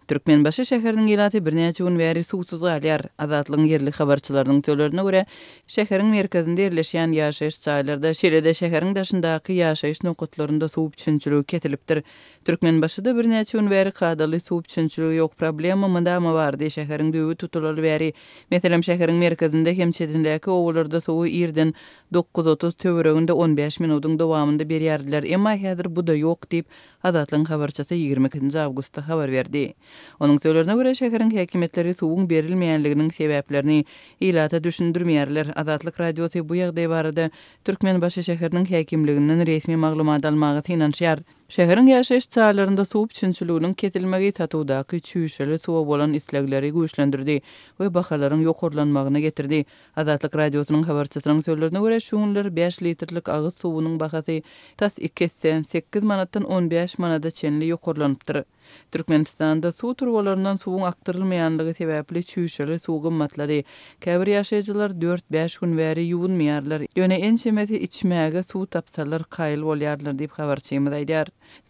Türkmenbaşy şäheriniň ilaty birnäçe gün bäri suwsuz galýar. Azatlygyň ýerli habarçylarynyň sözlerine görä, şäheriň merkezinde ýerleşýän ýaşaýyş jaýlarda, şeýle-de şäheriň daşyndaky ýaşaýyş nokatlarynda suw üpjünçiligi kesilipdir. Türkmenbaşyda birnäçe gün bäri kadaly suw üpjünçiligi ýok. Problema mydama bardy, şäheriň düýbi tutulaly bäri. Meselem, şäheriň merkezinde hem çetindäki obalarda suwy irden 9:30 töwereginde on bäş minudyň dowamynda berýärdiler. Emma häzir bu-da ýok diýip, Azatlygyň habarçysy 22-nji awgustda habar berdi. Onuň sözlerine görä, şäheriň häkimiýetleri suwuň berilmeýänliginiň sebäplerini ilata düşündirmeýärler. Azatlyk Radiosy bu ýagdaý barada Türkmenbaşy şäheriniň häkimliginden resmi maglumat almaga synanyşýar. Şäheriň ýaşaýyş jaýlarynda suw üpjünçiliginiň kesilmegi satuwdaky çüýşeli suwa bolan islegleri güýçlendirdi we bahalaryň ýokarlanmagyna getirdi. Azatlyk Radiosynyň habarçysynyň sözlerine görä, şu günler bäş litrlik agyz suwunyň bahasy tas iki esse, sekiz manatdan on bäş manada çenli ýokarlanypdyr. Türkmenistanda suw turbalaryndan suwuň akdyrylmaýanlygy sebäpli çüýşeli suw gymmatlady. Käbir ýaşaýjylar dört-bäş gün bäri ýuwunmaýarlar, ýöne ençemesi içmäge suw tapsalar kaýyl bolýarlar diýip, habarçymyz aýdýar.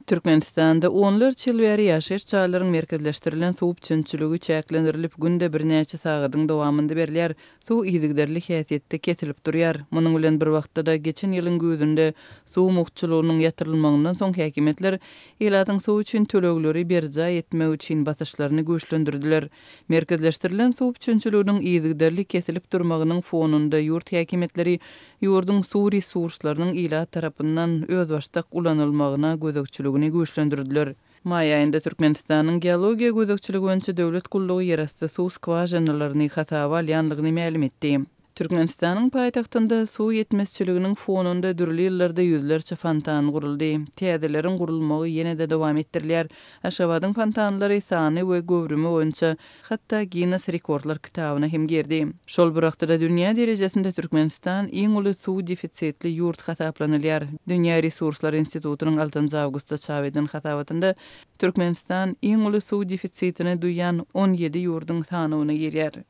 Türkmenistanda onlarça ýyl bäri ýaşaýyş jaýlaryň merkezleşdirilen suw üpjünçiligi çäklendirilip, günde birnäçe sagadyň dowamynda berilýär. Suw yzygiderli häsiýetde kesilip durýar. Munuň bilen bir wagtda-da, geçen ýylyň güýzünde suw mugtçulygynyň ýatyrylmagyndan soň häkimiýetler ilatyň suw üçin tölegleri berjaý etmegi üçin basyşlaryny güýçlendirdiler. Merkezleşdirilen suw üpjünçiliginiň yzygiderli kesilip durmagynyň fonunda ýurt häkimiýetleri ýurduň suw resurslarynyň ilat tarapyndan özbaşdak ulanylmagyna gözegçiligini güýçlendirdiler. Maý aýynda Türkmenistanyň Geologiýa gözegçiligi boýunça döwlet gullugy ýerasty suw skwažinalaryny hasaba alýandygyny mälim etdi. Türkmenistanyň paýtagtynda suw ýetmezçiliginiň fonunda dürli ýyllarda ýüzlerçe fontan guruldy. Täzeleriň gurulmagy ýene-de dowam etdirilýär. Aşgabadyň fontanlary sany we göwrümi boýunça hatda Ginnes rekordlar kitabyna hem girdi. Şol bir wagtda-da dünýä derejesinde Türkmenistan iň uly suw defisitli ýurt hasaplanylýar. Dünýä resurslary institutynyň altynjy awgustda çap eden hasabatynda Türkmenistan iň uly suw defisitini duýýan on ýedi ýurduň sanawyna girýär.